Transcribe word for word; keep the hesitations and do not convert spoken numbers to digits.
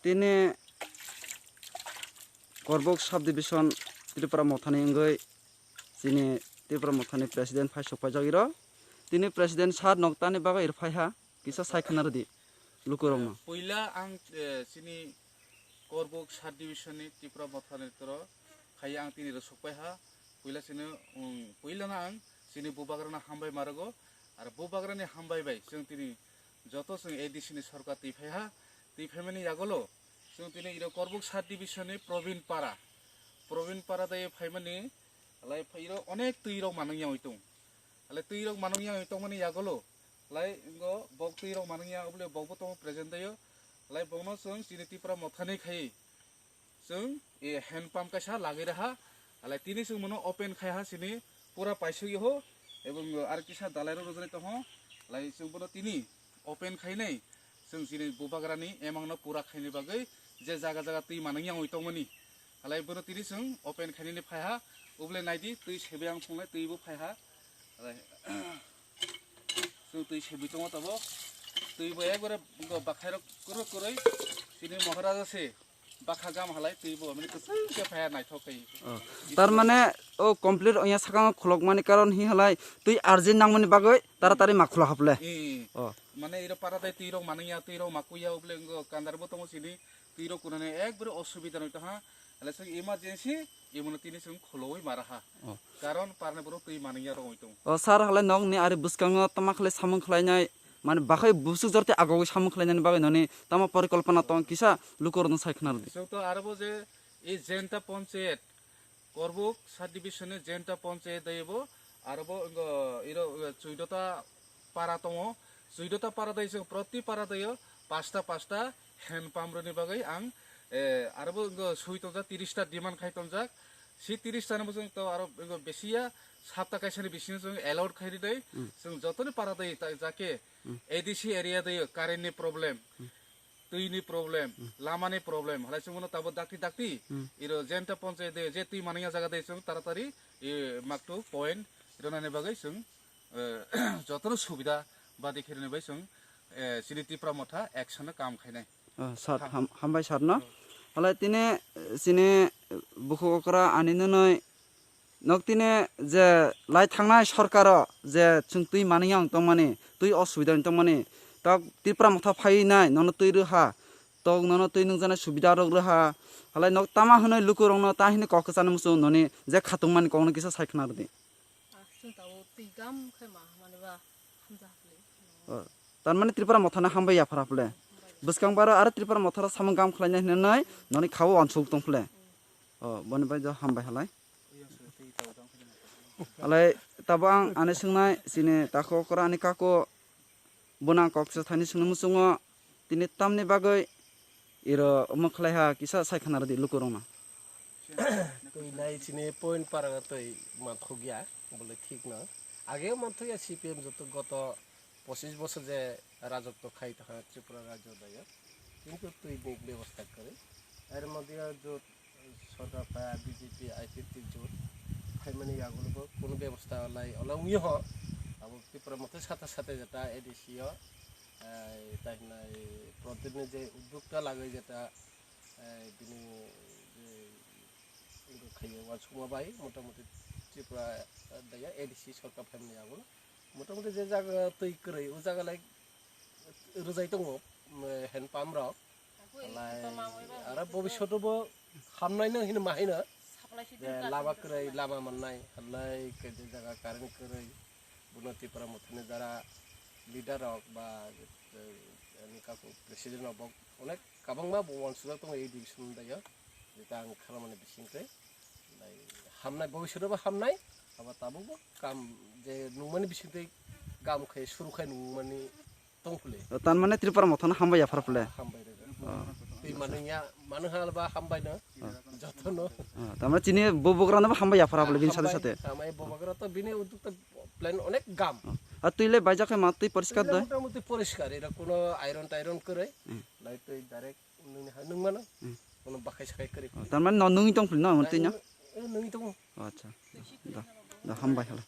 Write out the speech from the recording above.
Tini Korbuk subdivision Tripura mothani wngwi chini Tripura mothani president phai sok paijak iro. Tini president sir nok tani bagwi iro phaiha, kisa sai khna rwdi lukurokno. Puila ang, eh, chini Korbuk subdivision ni Tripura mothani toro khai ang tini iro sok paiha. Puila chini, um, puila na ang chini bubagrano hambai marogo. Ar bubagrani hambai bai chwng tini joto chwng A D C ni sorkar twi phaiha, twi phaimani yagulo chwng tini iro Korbuk sub division ni Probin Para, Probin Para dai phaimani, alai phai iro onek twi rok manung yang tong, alai twi rok manung yang tongmani yagulo, alai ingo bok twi rok manung yang obole bokbo tongo present daio, alai bokno chwng chini Tripura mothani khai chwng, e, hand pump kaisa lagwi raha, alai tini chwng bono open khai ha chini pura paisuk ho, ebong ar kisa dalai rok rwjak tongo, alai chwng bono tini open khainai, chwng chini bubagrani emang no pura khaini bagwi je jaga jaga twi manung yang tongmani, alai bono tini chwng open khainani phaiha, ubole naidi twi sebai ang phunglai twi bo phaiha, alai chwng twi sebai tongo tabok, twi bo ekbare bakhai rok kwrwi kwrwi chini Maharaja se. Bakha gam halai twi bo, mane kwchwng khe phaiya naithok khai. Oh. Tar mane o complete oya sakang khulok mani karon hi halai twi urgent nangmani bagwi taratari ma khulo haple. Eh. Oh. Mane iro para dai twi rok manung ya, twi rok ma kuya, obole ngo kandar bo tongo chini, twi rok kunani ekbare osubida nai taha. Hale chwng emergency, imono tini chwng khuloi mara ha. Oh. Karon parne borok twi manung ya rok tong. Oh, sir, hale nok ni ari bwskango tama khalai samung khlainai. Mane bakhai busuk jorte agogwi samung khlainani bagwi noni tamo porikolpona tong kisa lukurokno sai khna rwdi. Chwng to aro bo je e Jenta Panchayat, Korbuk sub division ni Jenta Panchayat dai bo, aro bo wngkha iro, eh, Chuidota para tongo, Chuidota para dai chwng proti para dai o pasta pasta hand pump rwni bagwi ang, eh, aro bo wngkha sui tongjak, tiris ta demand khai tongjak, si tiris ta ni bo chwng to aro wngkha besi ya sapta kaisa ni bisingo chwng allot khai rwdi, hmm, chwng jotoni para dai ta jake, hmm, A D C area dai current ni problem, hmm, twi ni problem, hmm, lama ni problem, halai chwng bono tabuk dakti dakti, hmm, iro Jenta Panchayat de je twi manaya jaga de chwng taratari, e, maktu point ronani bagwi chwng, eh, jotono subida badi khe rini bai chwng, eh, chini Tipra Motha action no kam khainai. Oh, sir, ham-, hambai sir no. Halai tini, eh, chini, eh, bukhuk okra ani nwnwi nok tini je lai thangnai sorkaro je chwng twi manwi yang tongmani, twi osubida ni tongmani, tok Tipra Motha phainai nono twi rwha, tok nono twi nungjaknai subida rok rwha, halai nok tama hwnwi lukurokno ta hwnwi kok kwchani muchung noni je khatungmani kokno kisa sai khna rwdi. Ah, chwng tabuk twi gam khai ma hamani ba hamjak le. Oh, tar mane Tripura Mothano hambai yaphar phle. Bwskang baro aro Tripura Motharo samung gam khlainai hwnwi noni kha-o uansuk tong phle. Oh, boni bai jo hambai halai. Halai tabo ang ani swngnai chini takhuk okra ani kaku bono ang kok kisa thani swngna muchungo tini tamni bagwi iro omo khlai ha kisa sai khna rwdi lukurokno. Twi nai chini point parang twi manthokya bole thik no. Age manthokya C P M joto goto pochis bosor je rajotwo khai tongkha Tripura rajyo dayo. Kintu twi ni bebosta kwrwi. Er modia jot sorkar pha B J P I P F T jot phaimani yagulo bo kunu bebosta lai ola wngya ho. Abo Tripura Motha sata sata jeta A D C o, eh, tai hinai Prodip ni je uddokta lagwi jeta, eh, bini je wngkha khaye uansukma bai motamuti Tripura, eh, daya A D C sorkar phaimani yagulo. Motamuti je jaga twi kwrwi, o jaga lai rwjai tongo, um, hand pump rok. Lai, aro bobishoto bo hamnai no hino ma hino. Je lama kwrwi, lama mannai, halai khe je jaga current kwrwi. Bono Tripura Mothani jara leader rok ba, eh, ani kaku president rok bo onek kabangma bo uansukjak tongo ei division dayo. Jeta ang khanamani bisingtwi. Lai hamnai, bobishoto bo hamnai, abo tabuk bo kam je nungmani bisingtwi kam khai suru khai nungmani tong phule. Tan mane Tripura Mothano hambai yaphar phule. Hambai rega. Oh. Twi manu ya, manu hal ba hambai no. Oh. Jotono. Oh, tan mane chini bubagrano bo hambai yaphar phule bini sate sate. Hambai bubagra to bini uddok to plan onek gam. Oh. A twi le baijak khai ma twi poriskar dai. Motamuti poriskar, era kuno iron tairon kwrwi. Hmm. Lai twi direct Nungni ha nung mano. Hmm. Bono bakhai sakhai kwrwi. Oh, tar mane no nungwi tong phili no, amon twi no? Eh, nungwi tongo. Oh, acha. Da, da, hambai hala.